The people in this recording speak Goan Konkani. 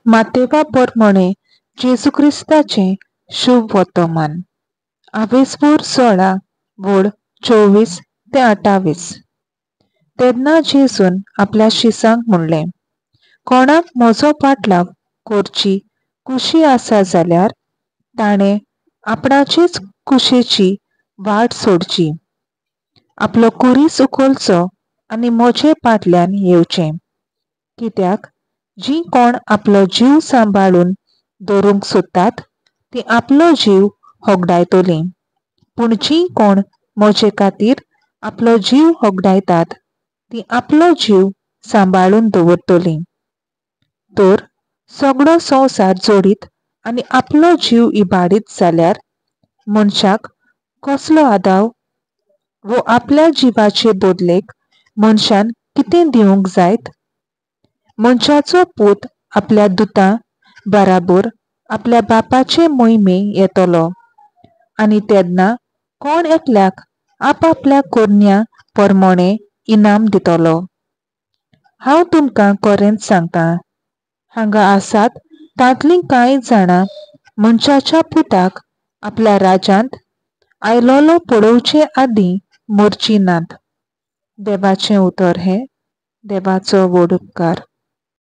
मातेवा पोरमोणे जेजू क्रिस्ताचें शुभ वर्तमान. आवेसपूर 16 वोड 24 ते 28. तेन्ना जेजून आपल्या शिसांक म्हणलें, कोणाक म्हजो पाटलाव करची खुशी आसा जाल्यार ताणें आपणाचेच कुशेची वाट सोडची, आपलो कुरीस उखलचो आनी म्हजे पाटल्यान येवचें. कित्याक जीं कोण आपलो जीव सांबाळून दवरूंक सोदतात तीं आपलो जीव होगडायतलीं, पूण जीं कोण म्हजे खातीर आपलो जीव होगडायतात तीं आपलो जीव सांबाळून दवरतलीं. तर सगळो संवसार जोडीत आनी आपलो जीव इबाडीत जाल्यार मनशाक कसलो आदाव? वो आपल्या जिवाचे बदलेक मनशान कितें दिवंक जायत? मनशाचो पूत आपल्या दुतां बराबर आपल्या बापाचे मोहिमे येतलो आनी तेन्ना कोण एकल्याक आपापल्या करण्या परमोणें इनाम दितलो. हांव तुमकां खरेंच सांगता, हांगा आसात तांतलीं कांय जाणां मनशाच्या पुताक आपल्या राज्यांत आयलोलो पळोवचे आदीं मरचीं नात. देवाचें उतर हें देवाचो व्हड उपकार.